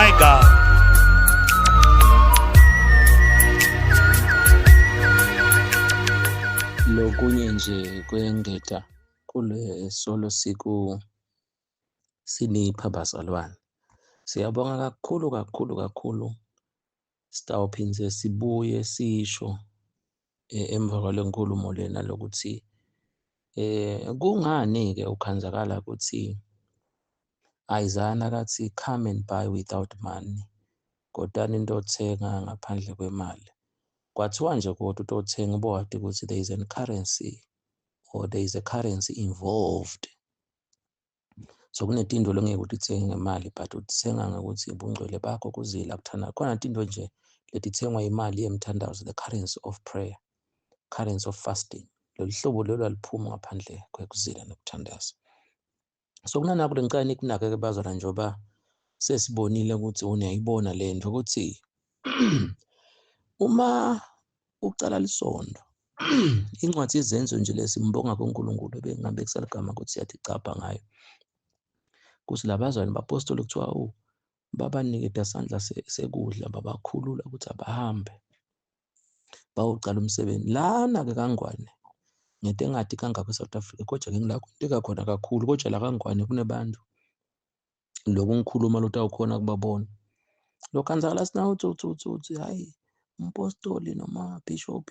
My God. Lokunye nje kwengeta kule solo siku sinipha bazalwane. Siyabonga kakhulu kakhulu kakhulu. Sitawuphindze sibuye sisho emva kwale nkulumo lena lokuthi kungani-ke ukhanzakala ukuthi Isaiah nakathi come and buy without money, kodwa into othenga ngaphandle kwemali. Kwathiwa nje kodwa utothenga ubowati ukuthi there is a currency or there is a currency involved. So kunetinto longeke utitsenge ngemali but utitsenga ngokuthi ubungcwele bakho kuzila kuthanda. Khona tinto nje letitsengwa imali yemthandazo, the currency of prayer, currency of fasting. Lolu hlobo lolu aluphumi ngaphandle kwekuzila nokuthandaza. So kunanako lengicela nikunake-ke bazalwane, njengoba sesibonile ukuthi uniyayibona le nto ukuthi uma ucala lisondo incwadi izenzo nje lesimbonga kuNkulunkulu ebengabe kusaligama ukuthi siyathi cabha ngayo kuthi labazalwane bapostoli kuthiwa oh babaniketa sandla sekudla babakhulula ukuthi abahambe bawucala umsebenzi. Lana-ke kaNgwane ngento engadi kangako e-South Africa, kodwa ke ngila kwenteka khona kakhulu, kodwa la kaNgwane kunebantu lokhu ngikhuluma lo tawukhona kubabona. Lokhanzakala sinawo uthi uthi uthi uthi hayi umpostoli noma bishop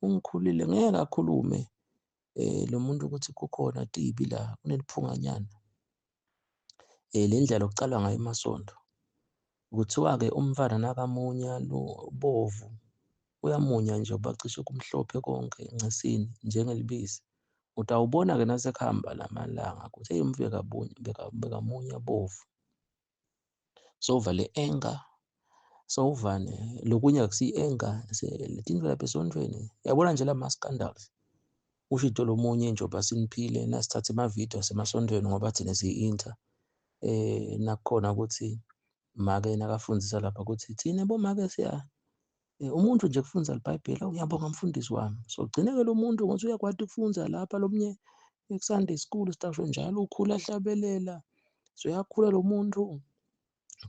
ungikhulile ngeke akhulume lo muntu ukuthi kukhona tibi la kuneliphunganyana. Le ndlela okucalwa ngayo emasonto kuthiwa-ke umfana nakamunya lo bovu uyamunya nje bacishe kumhlophe konke encisini njengelibisi. Utawubona-ke nasekuhamba lamalanga ukuthi hey umfika bekamunya bovu. Sowuva le anger, sowuva lokunye akusiyi-anger, letinto lapha esontweni. Uyabona nje lama scandals. Usho lomunye njengoba siniphile nasithatha amavidiyo asemasontweni ngoba thina siyi-inter. Nakukhona ukuthi make nakafundisa lapha ukuthi thina bomake siya umuntu nje kufunza iBhayibheli, ngiyabonga mfundisi wami. So gcine-ke lo muntu ngokuthi uyakwati ukufunza lapha lomunye ku-Sunday school sitasho njalo ukhula ahlabelela. So uyakhula lo muntu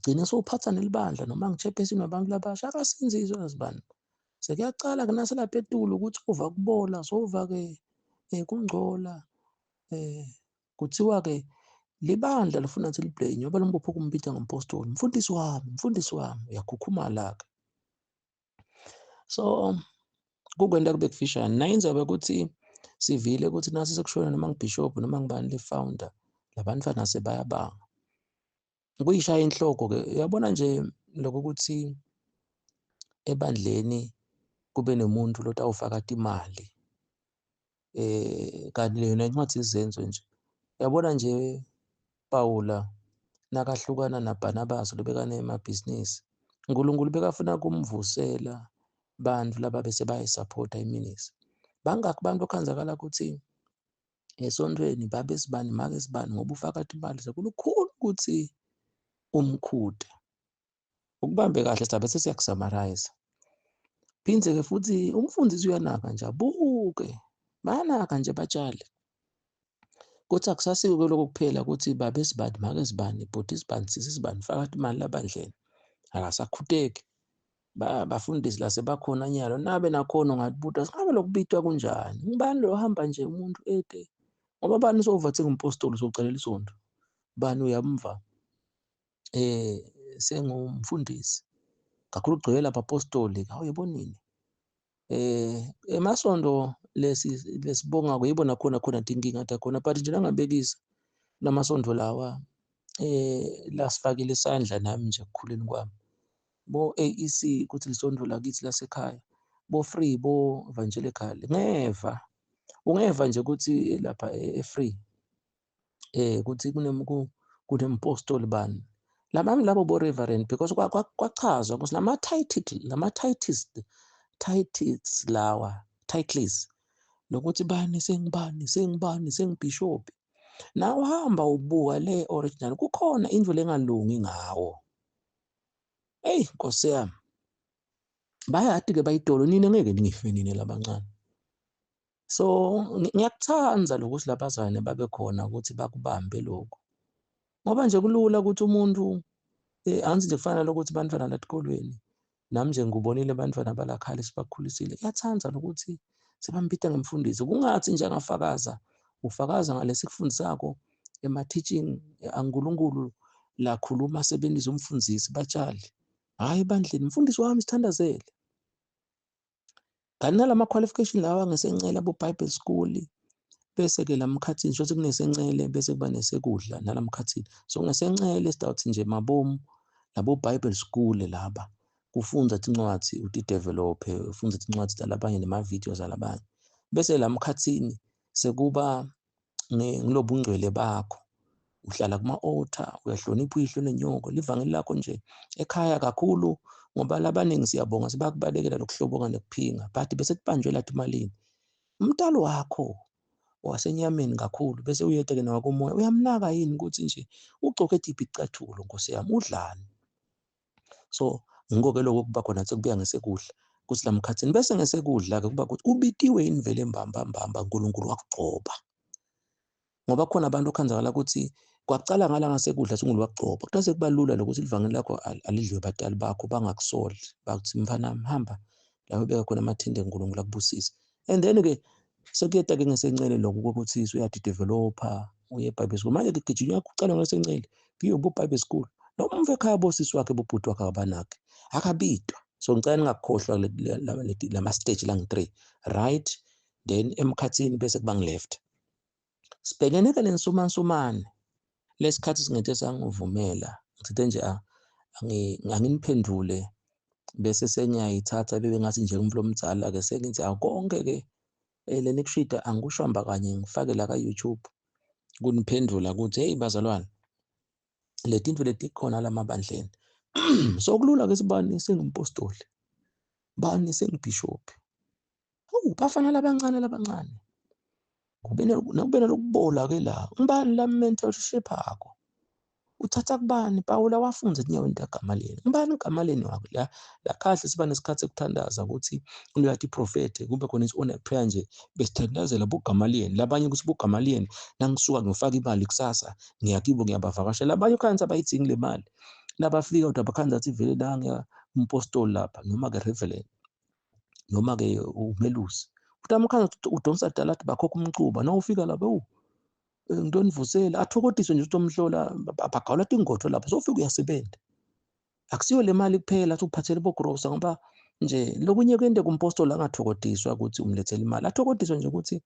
gcine sowuphatha nelibandla noma ngi-chairperson wabantu labasha akasinziswa sibani. Sekuyacala-ke naselapha etulu ukuthi uva kubola, sowuva-ke kungcola. Kuthiwa-ke libandla lifuna ukuthi liblame ngoba lo mbopho kumbita ngompostoli, mfundisi wami, mfundisi wami, uyakhukhumala-ke. So kukwenta kube kufishane. Nayo indzaba ukuthi sivile ukuthi nasi sekushona noma ngibishop noma ngibani le founder, labantwana sebayabanga. Kuyishaya inhloko-ke, uyabona nje lokho ukuthi ebandleni kube nomuntu lotawufaka timali. Kanti yona incwadi izenzo nje. Uyabona nje Pawula nakahlukana naBarnabas lobekanемabhizinisi, uNkulunkulu bekafuna kumvusela bantu laba bese bayisapota iministry. Bangakhi bantu okhanzakala ukuthi esontweni babe sibani make sibani ngoba ufaka imali sekulukhulu ukuthi umkhude. Ukubambe kahle sabe sesiyakusummarize. Phindze-ke futhi umfundisi uyanaka nje abuke, bayanaka nje batshale. Kuthi akusasiko lokho kuphela ukuthi babe sibani make sibani bhuti sibani sisi sibani faka imali labandleni. Akasakhuteki. Bafundisi la sebakhona nyalo nabe nakhona ungabuta singabe lokubitwa kunjani? Ngibani lo hamba nje umuntu ede? Ngoba bani sowuva sengumpostoli sowucelela isonto. Bani uyamva sengumfundisi. Kakhulu kugcwele lapha apostoli, awuyibonini. Emasondo lesi lesibonga kuyibona khona khona tinkinga takhona, but nje nangabekisa lamasonto lawa lasifakile isandla nami nje ekukhuleni kwami. Bo AEC kuthi lisonto lakithi lasekhaya, bo Free, bo Evangelical, ngeva ungeva nje ukuthi lapha e-Free ukuthi kunempostoli bani labami labo bo reverend, because kwachazwa ukuthi lama title, lama titles, titles lawa titles lokuthi bani sengibani sengibani sengibishop. Na uhamba ubuka le original kukhona indlu lengalungi ngawo. Hey Nkosi yami, bayati ke bayitolo nina ngeke ningife nina labancane. So ngiyakuthanda lokuthi labazalwane babe khona ukuthi bakubambe lokho, ngoba nje kulula ukuthi umuntu Angithi nje kufana lokuthi bantwana latikolweni nami nje ngikubonile abantwana balakhala esibakhulisile, kuyathanda nokuthi sebambita ngemfundisi. Kungathi nje angafakaza, ufakaza ngalesi kufundisako ema-teaching aNkulunkulu lakhuluma asebenzise umfundisi batshali. Hhayi ebandleni, mfundisi wami sithandazele. Kanti nalama qualification lawa ngesencele abo Bible school, bese-ke la mkhathini sho kunesencele bese kuba nesekudla nala mkhathini. So ngesencele sidawuthi nje mabomu labo Bible school laba kufundza tincwadzi utidevelophe, ufundze tincwadzi talabanye nema-videos alabanye. Bese la mkhathini sekuba ngilobungcwele bakho, uhlala kuma-altar, uyahlonipha uyihlo nenyoko, livangeli lakho nje ekhaya kakhulu, ngoba labaningi siyabonga sebakubalekela lokuhlobonga nekuphinga, but bese kubanjwe lathi malini umntalo wakho wasenyameni kakhulu, bese uyede-ke nawakomoya uyamnaka yini ukuthi nje ugcoke tiphi icathulo, nkosi yami udlani. So ngiko-ke lokho kuba khona sekubuya ngesekudla kuthi la mkhathini, bese ngesekudla-ke kuba ukuthi ubitiwe yini vele mbamba mbamba uNkulunkulu wakugcoba, ngoba khona abantu okhanzakala ukuthi kwacala ngala ngasekudla uNkulunkulu wakugcoba, kutase kuba lula lokuthi livangeli lakho alidliwe batali bakho bangakusoli, bakuthi mfana hamba la ubeka khona amathende uNkulunkulu akubusise. And then-ke sekuyeta-ke ngesencele lokho kokuthi uyadidevelopha uye eBible school. Manje kugijinywa kucala ngesencele kuyiwe bo-Bible school, noma umve ekhaya bosisi wakhe bobhuti wakhe akabanaki akabidwa. So ngicela ningakukhohlwa lama stage lang 3, right then emkhathini bese kuba ngi-left. Sibhekene-ke nensumansumane lesikhathi singete sangivumela ngithe nje anginiphendule bese sengiyayithatha bebe ngathi nje umflo omdala-ke sengithi akonke-ke le nikushida angikushamba kanye ngifake la ka-YouTube kuniphendula ukuthi hey bazalwane le tinto letikhona lamabandleni. So kulula-ke sibani sengimpostoli, bani sengibhishophi, hawu bafana labancane labancane kube nalokubola-ke la, ngibani la mentorship akho uthatha kubani? Pawula wafunza enyaweni kaGamaliyeli, ngibani uGamaliyeli wakho la la kahle siba nesikhathi sokuthandaza ukuthi uyathi prophet kube khona is on prayer nje besithandazela boGamaliyeli, labanye ukuthi boGamaliyeli nangisuka ngiyofaka imali kusasa ngiyakibo ngiyabavakashela, labanye ukhanza abayidingi le mali labafika kodwa bakhanza athi vele la ngiya umpostoli lapha noma ke reverend noma ke umelusi, utamkhanza udonsa dala athi bakhokha umcuba na ufika lapha ewu ngidonivusela athokotiswe nje ukuthi omhlola bagawula tingotho lapho sofika uyasebenza. Akusiyo le mali kuphela athi uphathele bogrosa, ngoba nje lokunye kuyente kumpostoli angathokotiswa ukuthi umlethele imali, athokotiswe nje ukuthi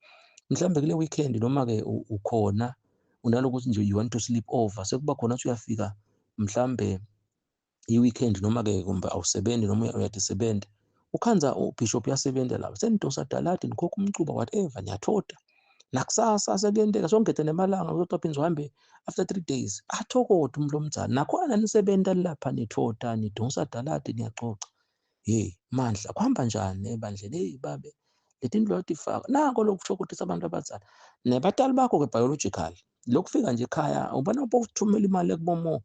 mhlambe kule weekend noma ke ukhona unalokuthi nje you want to sleep over, sekuba khona ukuthi uyafika mhlambe i-weekend noma ke kumbe awusebenzi noma uyadisebenza, ukhanza ubishop uyasebenza lapho senidosa daladi nikhokha umcuba whatever niyathoda nakusasa sekuyenteka songede nemalanga uzothiwa phinde uhambe after 3 days athokoda umuntu omdala nakhona nisebenza lapha nithoda nidonsa daladi niyacoca. Hey mandla kuhamba njani ebandleni? Hey babe letinto lotifaka nako lokuthokodisa abantu abadzala nebatali bakho ke biological lokufika nje ekhaya ubona bokuthumela imali ekubomo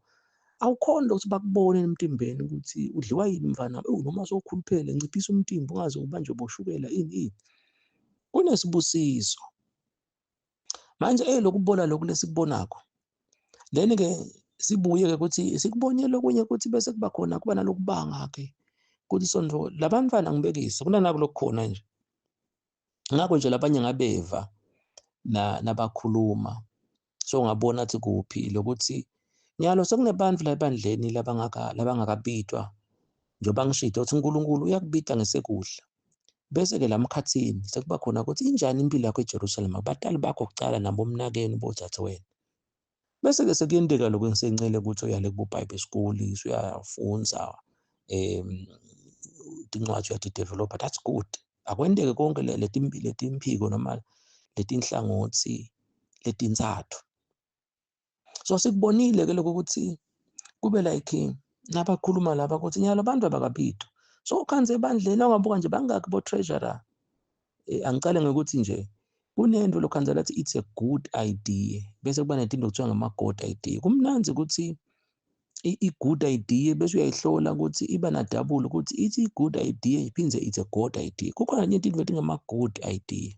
awukhona ukuthi bakubone emtimbeni ukuthi udliwa yini mfana, noma sowukhuluphele nciphisa umtimba ungaze ubanjwe boshukela ini ini. Kunesibusiso manje lokubola lokhu lesikubonakho, then ke sibuye ke ukuthi sikubonile lokunye ukuthi bese kuba khona kuba nalokubanga ke kuthi sonto labantwana ngibekise kunanako lokukhona nje ngakho nje labanye ngabeva na nabakhuluma so ngabona athi kuphi lokuthi nyalo sekunebantu la ebandleni labangakabitwa njengoba ngishilo ukuthi uNkulunkulu uyakubita ngesekudla, bese ke lamkhathini sekuba khona ukuthi injani impilo yakho eJerusalema, batali bakho kucala nabomnakenu bodzadzewenu, bese ke sekuyenteka lokho engisencele ukuthi uyale kubo Bible school uyafunza tincwadi uyadidevelopa, that's good. Akwenteke konke letimphiko noma letinhlangothi letintsatfu. So sikubonile ke lokho ukuthi kube like nabakhuluma laba ukuthi nyalo abantu abakabitwa. So ukhanze ebandleni awungabuka nje bangaki bo treasurer. Angicale ngokuthi nje kunento lokhanza lathi it's a good idea bese kuba netinto kuthiwa ngama god idea. Kumnanzi ukuthi i-good idea bese uyayihlola ukuthi iba na double ukuthi ithi good idea iphindze it's a god idea. Kukhona enye into ethi ngama good idea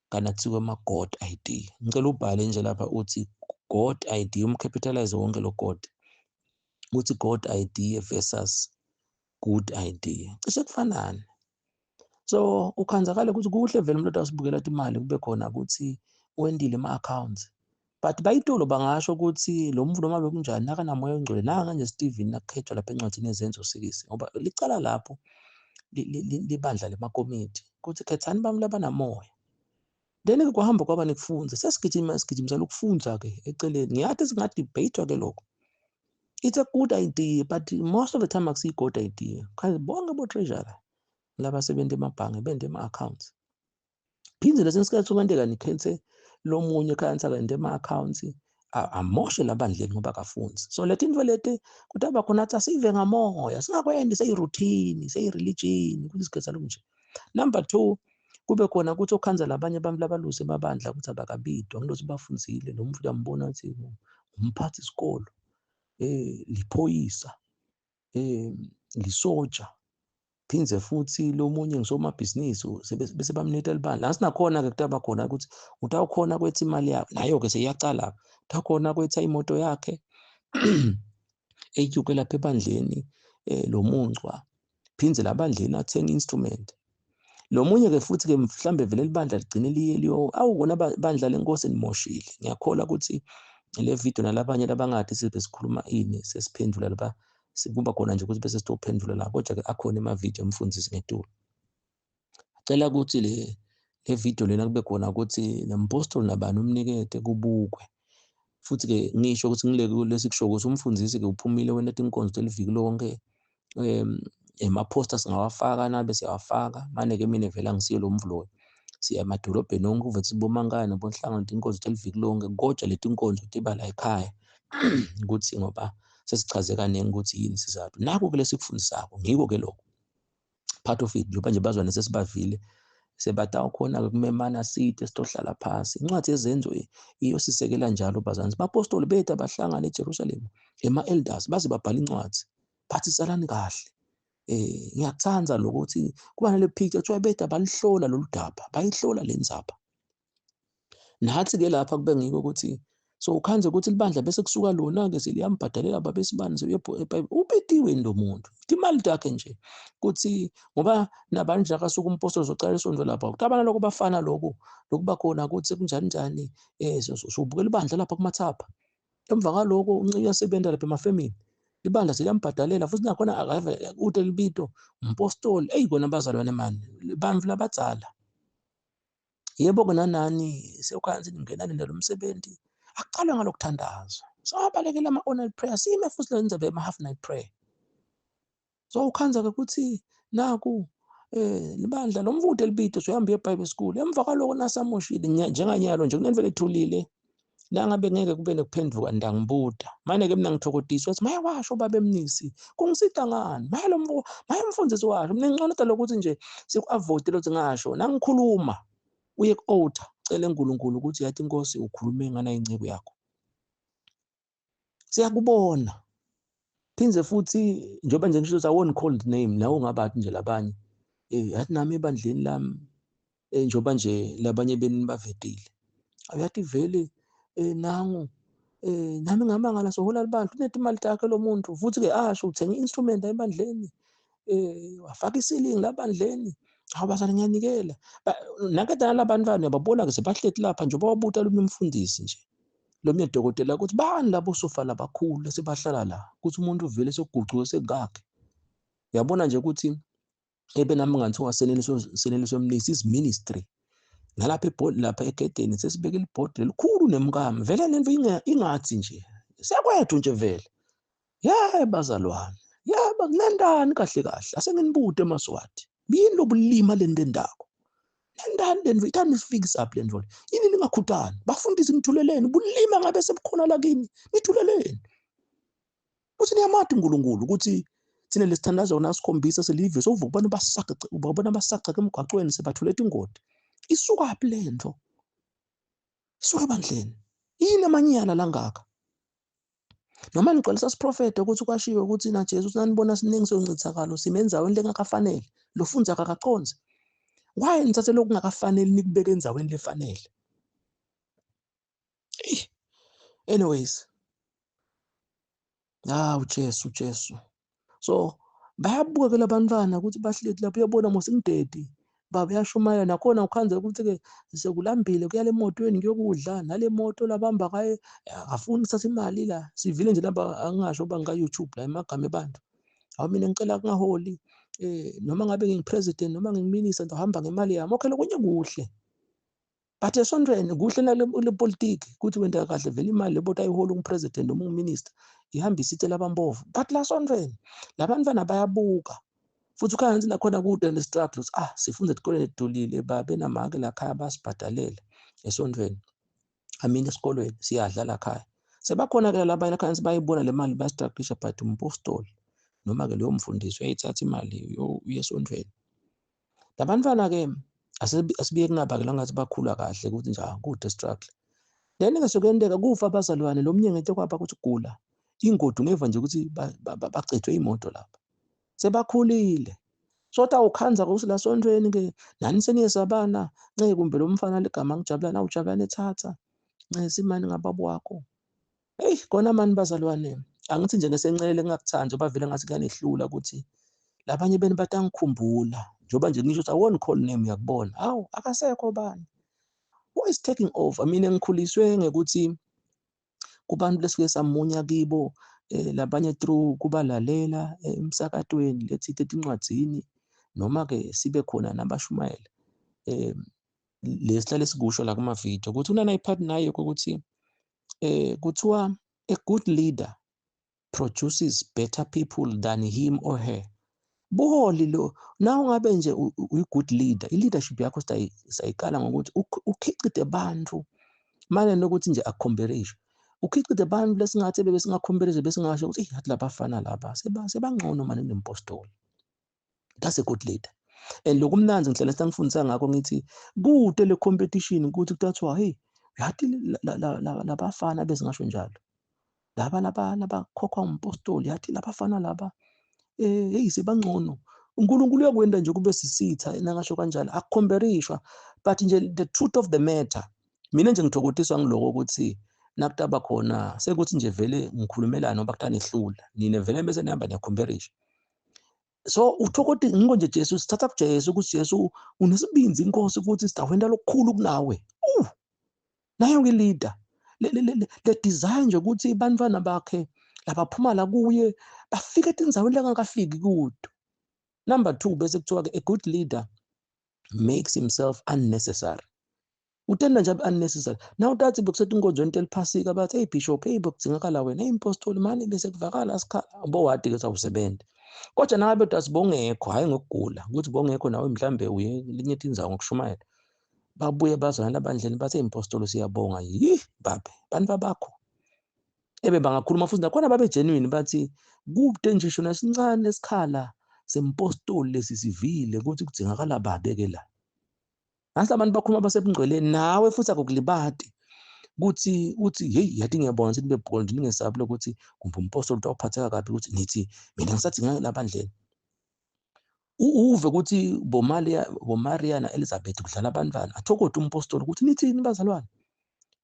kana kuthiwa ama god idea. Ngicela ubhale nje lapha uthi god idea umcapitalize wonke lo god. Ukuthi God idea versus good idea cishe kufanane. So ukhanzakale ukuthi kuhle vele umuntu asibukela imali kube khona ukuthi wendile ema-accounts, but bayitulo bangasho ukuthi lo muntu noma bekunjani nakanamoya ongcwele nanga nje Steven nakukhethwa lapha encwadini yeZenzo 6, ngoba licala lapho libandla lemakomiti ukuthi khethani bami labanamoya. Then-ke kwahamba kwaba nekufunza, sesigijima sigijimisela ukufundza-ke eceleni. Ngiyathi singadebate-wa ke lokho. It's a good idea, but most of the time akusiyi good idea. Because bonke bo-treasurer labasebenza emabhange bende ema-accounts. Phinde lesinye isikhathi sokwenteka nikhethe lomunye khansela ende ema-accounts amoshe labandleni ngoba akafunzi. So leti ntfo leti kutaba khona athi asive ngamoya, singakwendi seyi-routine, seyi-religion, ukuthi sikhetha lokhu nje. Number 2, kube khona ukuthi okhanza labanye abantu labaluse emabandla ukuthi abakabidwa ngilothi bafunzile, lo muntu uyambona ukuthi umphathi isikolo, liphoyisa, lisoja, phindze futhi lo munye ngisomabhizinisi bese bamnita libandla. Asinakhona-ke kutaba khona ukuthi utawukhona kwetha imali yakhe, nayo-ke seyiyacala, utawukhona kwetha imoto yakhe etyuke lapha ebandleni lo muncwa, phindze labandleni athenga instrument. Lo munye-ke futhi-ke mhlambe vele libandla ligcine liye liyo, awu kona bandla lenkosi nimoshile. Ngiyakholwa ukuthi le video nalabanye labangathi sibe sikhuluma ini sesiphendula laba, sikuba khona nje ukuthi bese sitophendula la, kodwa-ke akhona emavidiyo emfundisi ngetulu. Cela ukuthi le video lena kube khona ukuthi nempostoli nabani umnikete kubukwe. Futhi-ke ngisho ukuthi ngile lesikusho ukuthi umfundisi-ke uphumile wena tinkonzo teliviki lonke, ema-poster singawafaka nabe siyawafaka, mane-ke mina vele angisiyo lo mvulo. Siya emadolobheni onke uve sibomankane bonhlangano tinkonzo teliviki lonke, kodwa leti nkonzo tiba la ekhaya ukuthi ngoba sesichaze kaningi ukuthi yini isizathu. Nakho-ke lesikufundisako, ngiko-ke lokho. Part of it, njengoba nje bazwane sesibavile, sebatawukhona-ke kumemana side sitohlala phasi. Incwadi yeZenzo iyosisekela njalo bazalwane. Bapostoli bethu abahlangana eJerusalem, ema-elders baze babhala incwadi, bathi salani kahle. Ngiyakuthanda lokho ukuthi kuba nale picture kuthiwa bethu abalihlola lolu daba, bayihlola le ndzaba. Nathi-ke lapha kube ngiko ukuthi so ukhanze ukuthi libandla bese kusuka lona-ke seliyambhadalela babesibani ubetiwe lo muntu imali takhe nje kuthi ngoba nabantu nje akasuka umpostoli uzocala isonto lapha kutabana lokho bafana lokho lokuba khona ukuthi kunjani njani sobukela ibandla lapha kumathapha. Emva kwaloko unceku uyasebenza lapha emafemini, libandla seliyambhadalela futhi nakhona akave ute libito umpostoli. Eyi kona bazalwane mani bantu labadzala yebo kona nani sewukhanze ningenani nalo msebenzi akuqalwe ngalokuthandaza. Sabalekela ama-all night prayer, sime futhi le ndzaba yama-half night prayer. So ukhanza-ke ukuthi naku libandla lo mfundi elibito soyahamba uye eBible school. Emva kwaloko nasamoshile njenganyalo nje kunento ethulile la ngabe ngeke kube nekuphenduka ndangibuda. Mane-ke mina ngithokotiswa ukuthi maye washo baba emnisi kungisita ngani, maye lo maye umfundisi washo. Mina nginconota lokuthi nje siku-avoid lokuthi ngasho nangikhuluma uye ku-altar cele uNkulunkulu ukuthi yathi inkosi ukhulume ngana inceku yakho. Siyakubona. Phindze futhi njengoba nje ngisho ukuthi I won't call the name nawe ungabathi nje labanye yathi nami ebandleni lami njengoba nje labanye beni bavetile uyathi vele nangu nami ngamangala sohola libandla unethi imali takhe lo muntu futhi ke asho uthenga i-instrument ebandleni wafaka isilingi labandleni. Hawu bazalwane ngiyanikela. Nakade nalabantwana uyababona ke sebahleti lapha nje bawabuta lo mfundisi nje lo mnye dokotela ukuthi bani labo sofa labakhulu sebahlala la ukuthi umuntu uvele sekugucuka sekakhe. Uyabona nje ukuthi ebe nami ngathiwa Seneliso Mnisi is ministry nalapha ebhodi lapha egedeni sesibeke ibhodi lelikhulu nemkami vele lento ingathi nje sekwethu nje vele. Yebo bazalwane, yebo kunendani kahle kahle asenginibute emaSwati yini lobulima lento endako nendani lento ithanda isifikisa up lento yini ningakhutani bafundisi nithuleleni bulima ngabe sebukhona la kini nithuleleni uthi niyamati uNkulunkulu ukuthi thina lesithandaza wona sikhombisa selive sovuka ubona basaca ubona basaca emgwaqweni sebathule ingodi isuka phi lento isuka ebandleni yini amanyala langaka. Noma nigcwalisa siprofetho ukuthi kwashiwo ukuthi na Jesu nanibona siningi soncithakalo sime endaweni lengakafanele lofunza akakaconze why nithathe lokungakafanele nikubeke endaweni lefanele. Anyways, Hawu Jesu, Jesu. So bayabuka ke labantwana ukuthi bahleti lapho, uyabona mos ngidedi baba uyashumayela nakhona, ukhanze ukuthi-ke sekulambile, kuyale emotweni kuyokudla nale moto labamba ngaye akafuni ukuthatha imali la. Sivile nje lapha, angingasho uba ngika-YouTube la emagama ebantu. Hawu, mina ngicela kungaholi, noma ngabe ngingi-president noma ngingi-minister, ngizohamba ngemali yami. Okay, lokunye kuhle, but esontweni kuhle nale politiki kuthi wenta kahle vele imali lebo ayihola ungu-president noma ungu-minister ihamba isitshela abampofu. But la sontweni labantwana bayabuka futhi ukhanzi nakhona kude ne-struggle ukuthi ah, sifunde esikoleni edulile, babe namake lakhaya basibhadalela esontweni, I mean esikolweni siyadla lakhaya. Sebakhona-ke labanye lakhaya bayibona le mali, bayastrugglisha, but umpostoli noma-ke leyo mfundisi uyayithatha imali uye esontweni. Labantwana-ke asibiye kunaba-ke la ngathi bakhula kahle ukuthi nje kude struggle. Then-ke sekuyenteka kufa abazalwane, lo mnye ngento kwaba ukuthi gula ingodi, ungeva nje ukuthi bacethwe imoto lapha, sebakhulile. So awukhanza ukuthi la sontweni-ke nani seniyesabana, nce kumbe lo mfana ligama ngijabula na ujabulane ethatha nce simani ngababa wakho. Heyi kona mani bazalwane, angithi nje ngesencelele ngingakuthandi ngoba vele ngathi kuyanehlula ukuthi labanye benu batangikhumbula, njengoba nje ngisho ukuthi I won't call name, uyakubona, hawu akasekho bani, who is taking over. Mina ngikhuliswe ngekuthi kubantu lesuke samunya kibo, labanye through kubalalela emsakatweni lethi etincwadzini, noma-ke sibe khona nabashumayela, lesihlale sikusho la kuma-video ukuthi unana iphathi nayo ukuthi kuthiwa a good leader produces better people than him or her. Buholi lo na ungabe nje uyi-good leader, i-leadership yakho sayiqala ngokuthi ukhicide bantu mane nokuthi nje akukhomberishe, ukhicide bantu lesingathi bebe singakhomberishe, besingasho ukuthi eyi yathi labafana laba sebangcono mane nempostoli. That's a good leader. And lokumnanzi ngihlala sengifundisa ngakho, ngithi kude le competition ukuthi kuthiwa hey yathi labafana besingasho njalo, laba laba labakhokhwa umpostoli, yathi labafana laba hey sebangcono. uNkulunkulu uyakwenda nje kube sisitha nangasho kanjalo, akukhomberishwa. But nje the truth of the matter, mina nje ngithokotiswa ngiloko ukuthi nakutaba khona sekuthi nje vele ngikhulumelana ngoba kutanihlula nina vele bese nihamba niyakhomberisha. So uthokoti ngiko nje Jesu, sithatha kuJesu ukuthi Jesu unesibinzi inkosi ukuthi sitawenda lokukhulu kunawe. Nayo ke leader le design nje ukuthi bantwana bakhe labaphuma la kuye bafike etindzaweni langakafiki kuto. Number 2 bese kuthiwa ke a good leader makes himself unnecessary. Utenda nje unnecessary. Now utathi bekusethi inkonzweni teliphasika bathi hey bishop, hey bekudzingakala wena, hey impostoli mani, bese kuvakala sikhala bowadi ke sawusebenza. Kodwa nawe bedathi bongekho, hayi ngokugula ukuthi bongekho nawe mhlambe uye linye tindzawo ngokushumayela, babuye bazwana abandleni bathi impostoli siyabonga, yi babe bantu babakho ebe bangakhuluma futhi nakhona babe genuine, bathi kude nje shona sincane esikhala sempostoli lesisivile ukuthi kudzingakala babe ke la. Ngathi abantu bakhuluma basebungcweleni nawe futhi akukulibati kuthi uthi hey yathi ngiyabona ukuthi nibe bold, ningesabi lokuthi kumbe umpostoli utawuphatheka kabi ukuthi nithi mina ngisathi ngeke labandleni. Uve ukuthi boMaria na Elizabeth kudlala abantwana, athokote umpostoli ukuthi nithini bazalwane,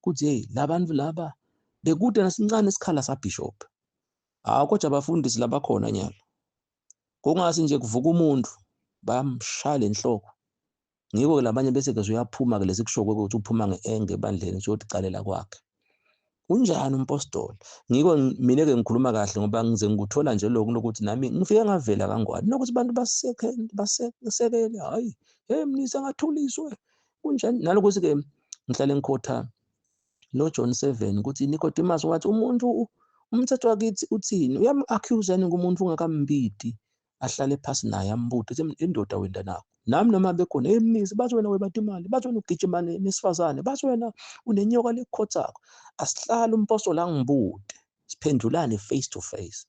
kuthi hey labantu laba bekude nasincane isikhala sabishop. Hawu kodwa abafundisi labakhona nyalo kungasi nje kuvuka umuntu bayamshaya lenhloko. Ngiko ke labanye bese ke uyaphuma ke lesikusho ukuthi uphuma ngeenge ebandleni uyothi calela kwakhe. Unjani umpostoli? Ngiko mina ke ngikhuluma kahle ngoba ngize ngikuthola nje lokhu lokuthi nami ngifike ngavela kangwani nokuthi abantu basekele, hayi hey mnisi angathuliswe kunjani. Nalokuthi ke ngihlale ngikhotha lo John 7 ukuthi Nicodemus wathi umuntu umthetho wakithi uthini, uyam-accuse yini kumuntu ungakambidi ahlale phasi naye ambude indoda wenda nakho. Nami noma bekhona hey mnisi bathi wena webata imali, bathi wena ugijima nesifazane, bathi wena unenyoka lekukhothako. Asihlale umpostoli angibude, siphendulane face to face.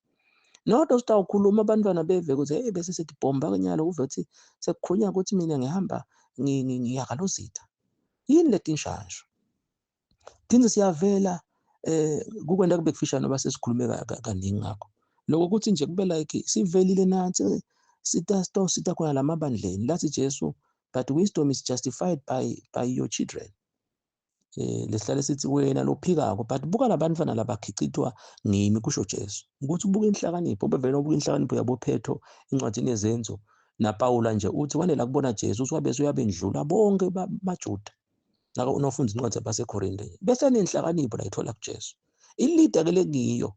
Nodwa sitawukhuluma abantwana beve ukuthi hey bese sithi bomba kenyalo uve ukuthi sekukhulunywa ukuthi mina ngihamba ngiyakalozitha. Yini letinshansho? Phinde siyavela kukwenda kube kufishane ngoba sesikhulume kaningi ngakho. Lokho ukuthi nje kube like sivelile nathi sita khona lamabandleni lathi Jesu, but wisdom is justified by your children. Lesihlale sithi wena lophikako, but buka labantwana labakhicitwa ngimi, kusho Jesu. Ukuthi ubuka inhlakanipho, ubevele ubuka inhlakanipho yabo Petro encwadini yeZenzo naPawula nje uthi wanela kubona Jesu, uthi wabe usuyabendlula bonke baJuda. Nako unofunda incwadi yabaseKorinte. Bese nenhlakanipho la ithola kuJesu. Ilida ke lengiyo.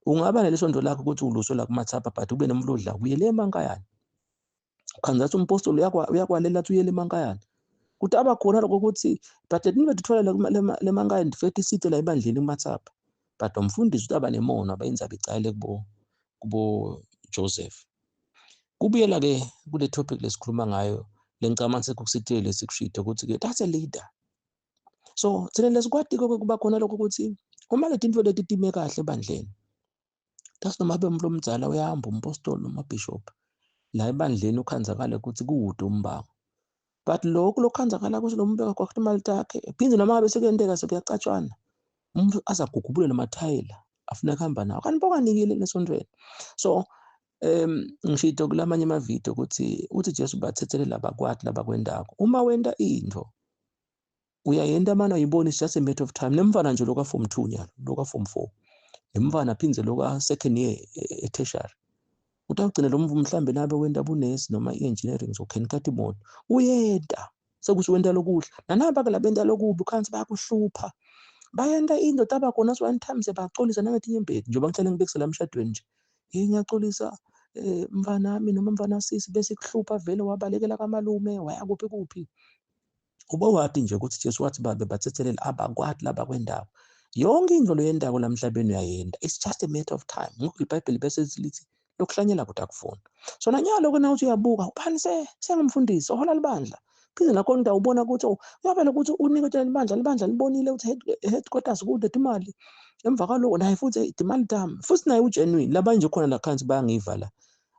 Ungaba nalesonto lakho ukuthi uluso la kumathapha, but ube nomludla uyele emankayana. Ukhanza umpostoli uyakwalela athi uyele emankayana. Kuthi abakhona lokho ukuthi but nibe dithola le mankayana ndifethe isithe la ebandleni kumathapha. But umfundisi uthi aba nemono abayenza becale kubo Joseph. Kubuyela ke kule topic lesikhuluma ngayo, lencamane sekusithele sikushide ukuthi ke that's a leader. So thina lesikwatiko kuba khona lokho ukuthi uma le tinto leti time kahle ebandleni, that's noma abe umuntu omdala uyahamba umpostoli noma bishop la ebandleni ukhanzakala ukuthi kude umbango. But lokhu lokhanzakala ukuthi lo muntu kwakho imali takhe phinde noma ngabe sekuyenteka sekuyacatshwana, umuntu azagugubule namathayela afuna kuhamba nawo kanti bokanikile lesontweni. So ngishito kulamanye amavidiyo ukuthi uthi Jesu bathethelela abakwathi labakwendako. Uma wenta into uyayenta manje uyibona, it's just a matter of time. Nemfana nje loka form 2 nyalo, loka form 4, nemfana phindze loka second year e-tertiary, utawugcina lo mhlambe nabe wenta bunesi noma i-engineering, zokhenikha imoto, uyenta sekuthi wenta lokuhle. Nanaba ke labenta lokubi khansi bayakuhlupha, bayenta into taba khona one time sebaxolisa nangetinye imbedi. Njengoba ngihlale ngibekisela emshadweni nje, hey ngiyaxolisa mfanami noma mfana sisi, bese kuhlupha vele wabalekela kamalume waya kuphi kuphi. Uba wathi nje ukuthi Jesu wathi babe bathethelela abakwathi labakwendawo. Yonke into loyendako lamhlabeni uyayenda, it's just a matter of time. Ngoku iBhayibheli bese lithi lokuhlanyela kude akufuni. So nanyalo ke nawuthi uyabuka ubani sengumfundisi ohola libandla, phinde nakhona utawubona ukuthi uyabela ukuthi uniketele libandla, libandla libonile ukuthi headquarters kude imali. Emva kwaloko naye futhi imali tami futhi naye ugenuine. Labanye nje khona la khansi bayangiva la,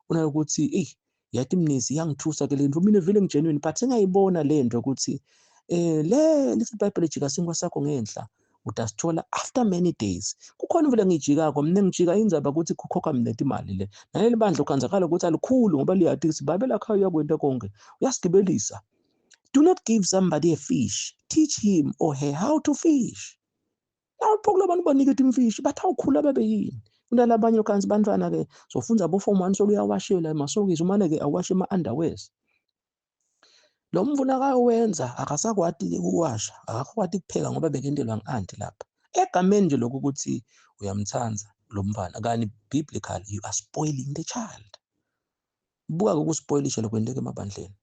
unalokuthi eyi yathi mnisi iyangithusa ke lento, mina vele ngigenuine, but sengayibona lento ukuthi le lithi iBhayibheli jika sinkwa sakho ngenhla utasithola after many days. Kukhona vele ngijikako mina, ngijika indzaba ukuthi kukhokha mina imali le naleli bandla ukhanzakala ukuthi alikhulu ngoba liyathi ukuthi babe lakhaya uyakwenta konke uyasigibelisa. Do not give somebody a fish, teach him or her how to fish. Lapho kulabantu baniketa imfishi bathi awukhula babe yini. Kunalabanye okhansi bantwana ke sofunza bo form 1 soluyawashela emasokisi, umane ke awashe ama underwears. Lo mfuna akawenza akasakwati ukuwasha, akakwati kupheka ngoba bekentelwa ngi-anti lapha. Egameni nje lokhu ukuthi uyamthanda lo mfana, kani biblically you are spoiling the child. Buka ukuspoilisha lokwenteka emabandleni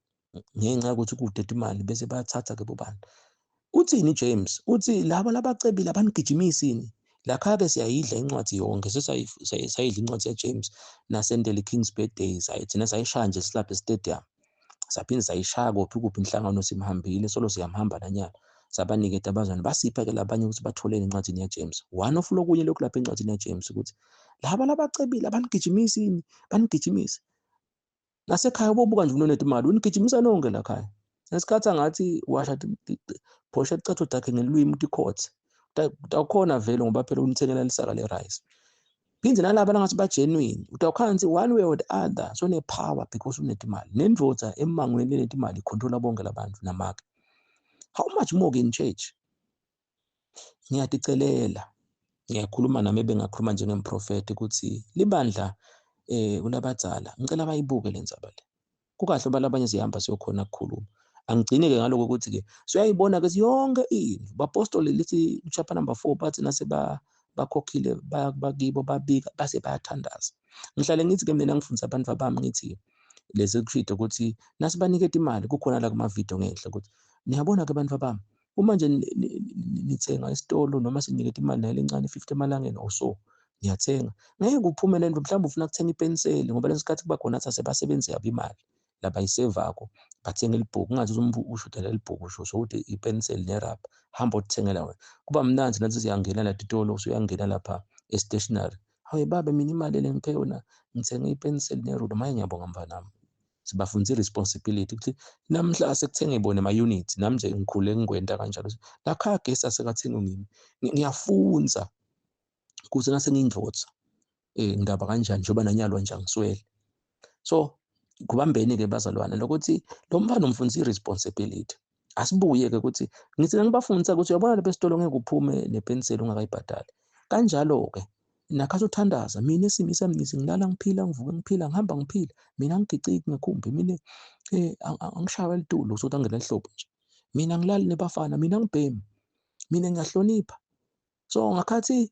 ngenxa yokuthi kude imali bese bayathatha ke bobani. Uthini James? Uthi laba labacebile abanigijimisi lakhaya ke siyayidla incwadi yonke, sesayidla incwadi yaJames nasendele King's Birthday, thina sayishaya nje silapha e-stadium, saphinde sayishaya kuphi kuphi inhlangano simhambile solo siyamhamba nanyana sabaniketa abazali basipha ke labanye ukuthi batholele encwadini yaJames. One of lokunye lokhu lapha encwadini yaJames ukuthi laba labacebile abanigijimisi, banigijimisi nasekhaya bobuka nje unonet imali unigijimisa nonke lakhaya. Ngesikhathi angathi washa phosha icatho takhe ngelwimi tikhothe utawukhona vele ngoba phela unithengela lisaka le-rice. Phinde nalaba langathi ba-genuine utawukhansi one way or the other so ne-power because unetimali. Nendvodza emangweni lenetimali ikhontrola bonke labantu namake. How much more in church? Ngiyaticelela, ngiyakhuluma nami ebengakhuluma njengemprofeti ukuthi libandla kulabadzala ngicela bayibuke le ndzaba le. Kukahle ngoba labanye sihamba siyokhona ukukhuluma. Angigcine ke ngaloko ukuthi ke siyayibona ke yonke into. Bapostoli lithi chapter number 4 bathi nase bakhokhile bakibo babika base bayathandaza. Ngihlale ngithi ke mina ngifundisa abantu bami ngithi lezi kushido ukuthi nasibaniketa imali kukhona la kuma video ngenhla ukuthi niyabona ke abantu bami uma nje nithenga esitolo noma siniketa imali nayo lencane 50 emalangeni or so ngiyathenga ngeke kuphume lento. Mhlawumbe ufuna ukuthenga ipenseli ngoba lesikhathi kuba khona athi asebasebenzi yabo imali labayisevako bathenga ilibhuku, ungathi umuntu ushodela libhuku usho sokuthi ipenseli nerabha hamba uthengela wena. Kuba mnandi nathi siyangena la titolo, usuyangena lapha e-stationery, hayi baba mina imali le ngiphe yona ngithenge ipenseli neruler. Maye ngiyabonga mfanami, sibafundisa i-responsibility ukuthi namhla sekuthenge bona ama-units. Nami nje ngikhule ngikwenta kanjalo lakhaya gesi asekathenge ngimi, ngiyafunza kuze nase ngiyindvodza ngindaba kanjani njengoba nanyalwa nje angiswele. So kubambeni ke bazalwane lokuthi lo mfana umfundisa i-responsibility. Asibuye-ke ukuthi ngithi ngibafundisa ukuthi uyabona lapha esitolo ngeke uphume nepenseli ungakayibhadali. Kanjalo-ke nakhathi uthandaza, mina esimisa mnisi ngilala ngiphila, ngivuke ngiphila, ngihamba ngiphila, mina angigiciki ngekhumbi, mina angishaywa litulo usuthi angena lihlobo nje, mina ngilali nebafana, mina angibhemi, mina ngiyahlonipha. So ngakhathi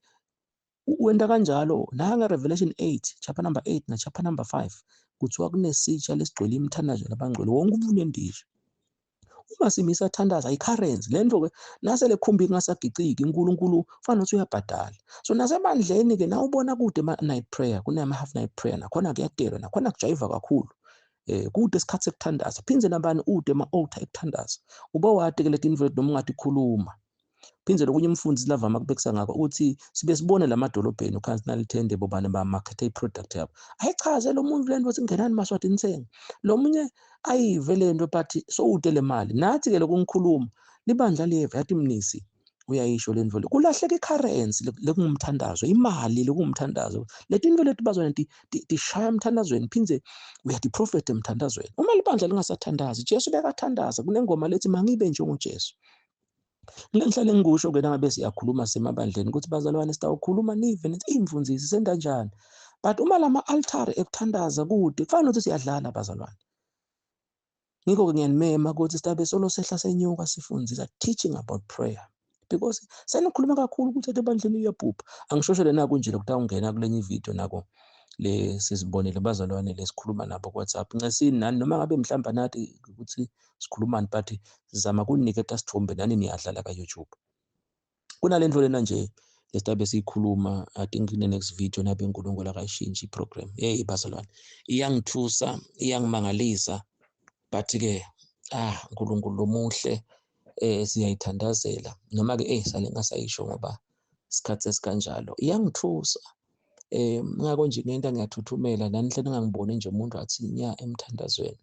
wenta kanjalo nanga Revelation 8 chapter number 8 na chapter number 5 kuthiwa kunesitsha lesigcwele imithandazo labangcwele, wonke umuntu unendisha. Uma simisa thandaza i-currency le nto ke nasele khumbi kungasagiciki, uNkulunkulu fanele ukuthi uyabhadala. So nasebandleni ke nawubona kude ma-night prayer, kunama-half night prayer, nakhona kuyadelwa, nakhona kujayiva kakhulu. Kude isikhathi sekuthandaza, phindze nabani ude ema-altar ekuthandaza. Uba wati ke leti nto noma ungathi khuluma. Phindze lokunye umfundisi lavama kubekisa ngakho uthi sibe sibone lamadolobheni ukhansi nalithende bobani bamakhethe i-product yabo. Ayichaze lo muntu lento ukuthi ngenani maSwati nithenge. Lo munye ayive lento but sowude le mali. Nathi ke lokungikhuluma libandla leve yathi mnisi uyayisho le nto le. Kulahleka i-currency lekungumthandazo, imali lekungumthandazo. Leti nto leti bazwana tishaya emthandazweni, phindze uyatiprofetha emthandazweni. Uma libandla lingasathandazi, Jesu bekathandaza kunengoma lethi mangibe njengoJesu. Kule ngihlale ngikusho-ke nangabe siyakhuluma semabandleni ukuthi bazalwane sitawukhuluma nive nithi imfundzisi senta njani, but uma lama-altare ekuthandaza kude kufana nokuthi siyadlala bazalwane. Ngikho-ke ngiyanimema ukuthi sitabe solo sehla senyuka sifundisa teaching about prayer, because senikhuluma kakhulu ukuthi ebandleni iyabhubha. Angishoshele naku nje lokutawungena ungena kulenye ividiyo nako le sizibonele bazalwane lesikhuluma nabo ku-WhatsApp. Ncesini nani noma ngabe mhlawumbe nathi ukuthi sikhulumani, but sizama kuniketa sithombe nani niyadlala ka-YouTube. Kunale nto lena nje lesitabe siyikhuluma, I think in the next video nabe uNkulunkulu akayishintshi i-program. Hey bazalwane, iyangithusa, iyangimangalisa, but ke uNkulunkulu lomuhle, siyayithandazela noma ke sale ngasayisho ngoba isikhathi sesikanjalo. Iyangithusa. Ngakho nje ngento ngiyathuthumela nani hle ningangiboni nje umuntu athi nya emthandazweni.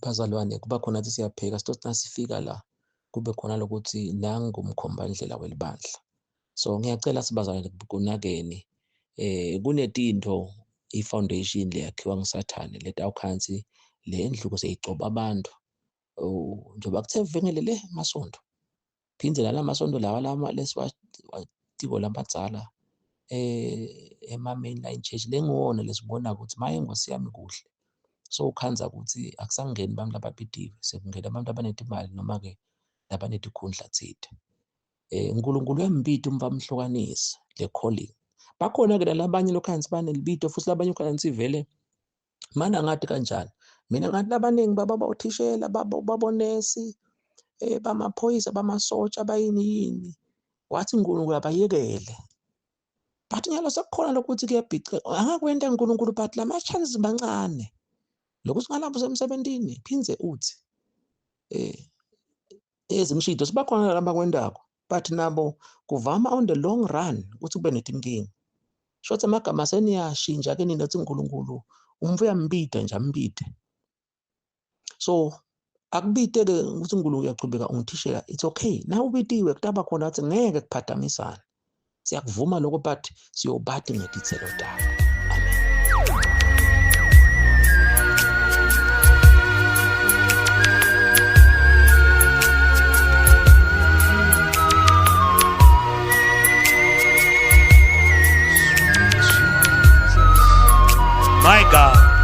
Bazalwane kuba khona athi siyapheka sitothi nasifika la kube khona lokuthi nangu umkhombandlela welibandla. So ngiyacela sibazalwane kunakeni, kunetinto i-foundation leyakhiwa nguSathane letawukhansi le ndlu seyigcoba abantu. Njengoba kuthe vengele le masonto, phindze la masonto lawa lama lesiwatiko labadzala ema mainline church lengiwona lesibona ukuthi maye Nkosi yami kuhle. So ukhanza ukuthi akusangeni abantu ababhidiwe, sekungena abantu abanetimali noma ke labanetikhundla tsite. uNkulunkulu uyambita umva amhlukanisa le calling. Bakhona ke labanye lokhansi banelibito futhi labanye ukhansi vele mana ngathi kanjani. Mina ngathi labaningi baba othishela, babonesi, bamaphoyisa, bamasotsha, bayini yini. Wathi uNkulunkulu abayekele. But nyalo sekukhona lokuthi kuyabhica, angakwenta uNkulunkulu but lama chances mancane. Lokuthi ngalapho semsebentini phindze uthi ezimshido sibakhona labakwendako, but nabo kuvama on the long run ukuthi kube netinkinga. Shotha amagama seniyashintsha ke nina uthi uNkulunkulu umfu uyambida nje ambide. So akubide ke ukuthi uNkulunkulu uyachubeka ungithishela, it's okay. Na ubitiwe kutaba khona athi ngeke kuphadamisana. Siyakuvuma lokho but siyobati ngetitselo takho. Amen. My God.